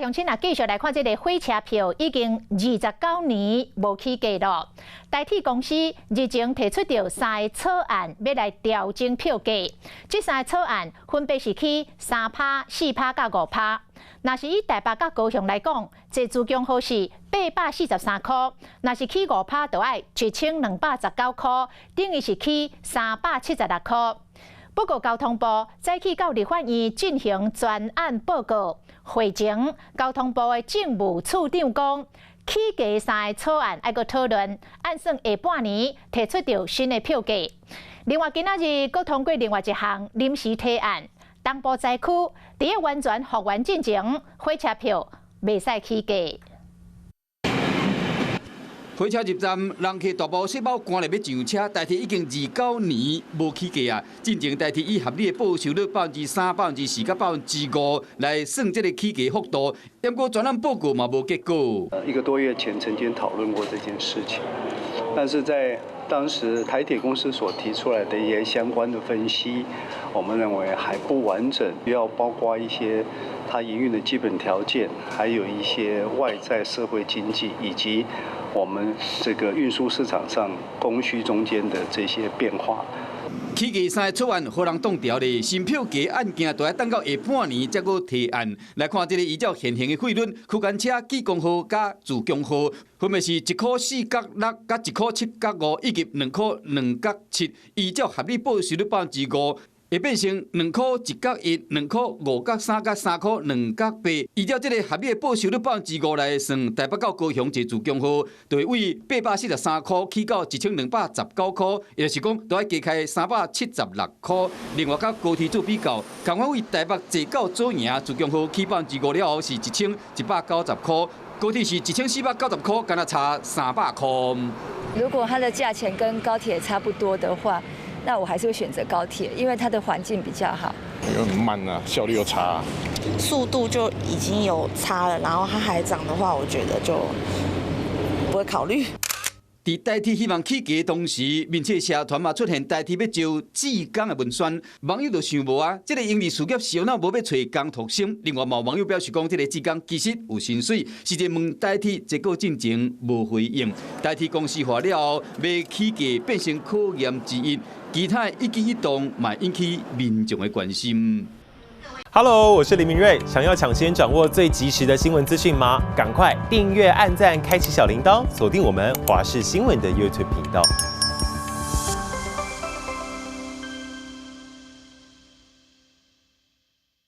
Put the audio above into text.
鄉親啊，繼續來看這个火車票已經29年無起價囉。台鐵公司日前提出著三个草案，欲來調整票價。這三个草案分別是起3趴、4趴佮5趴。若是以台北佮高雄來講，坐自強號是843箍；若是起五趴，就愛1219箍，等於是起376箍。不過交通部早起到立法院進行專案報告，會前交通部的政務次長講，起價三个草案愛閣討論，按算下半年提出著新的票價。另外，今仔日閣通過另外一項臨時提案，東部災區佇咧完全復原進前，火車票袂使起價。火車入站，人客大步細胞趕來欲上車，台鐵已經29年無起價啊！進前台鐵以合理的報酬率3%、4%佮5%來算這个起價幅度，毋過專案報告嘛無結果。一個多月前曾經討論過這件事情，但是在當時台鐵公司所提出來的一些相關的分析，我們認為還不完整，要包括一些它營運的基本條件，還有一些外在社會經濟以及我們這個運輸市場上供需中間的這些變化。起價三个草案，予人擋牢咧。新票價案件都愛等到下半年才閣提案。來看這个依照現行的費率，區間車、濟公號佮自強號，分別是1塊4角6佮1塊7角5，以及2塊2角7。依照合理報酬率5%，會變成2塊1角1、2塊5角3佮3塊2角8。依照這个合理的報酬率5%來算，台北到高雄坐自強號，就會為843箍起到1219箍，也就是講，都愛加開376箍。另外，佮高鐵做比較，仝款為台北坐到左營自強號起5%了後是1190箍，高鐵是1490箍，敢若差300箍。如果它的價錢跟高鐵差不多的話，那我還是會選擇高鐵，因為它的環境比較好。又很慢啊，效率又差。速度就已經有差了，然後它還漲的話，我覺得就不會考慮。佇台鐵希望起價同時，面冊社團嘛出現台鐵欲招志工的文宣，網友就想無啊，這个營利事業燒腦無欲揣工讀生。另外，嘛有網友表示講，這个志工其實有薪水，實際問台鐵這個進前無回應。台鐵公司化了後，欲起價變成考驗之一，其他的一舉一動嘛引起民眾的關心。 Hello，我是林明瑞。想要搶先掌握最及時的新聞資訊嗎？趕快訂閱、按讚、開啟小鈴鐺，鎖定我們華視新聞的 YouTube 頻道。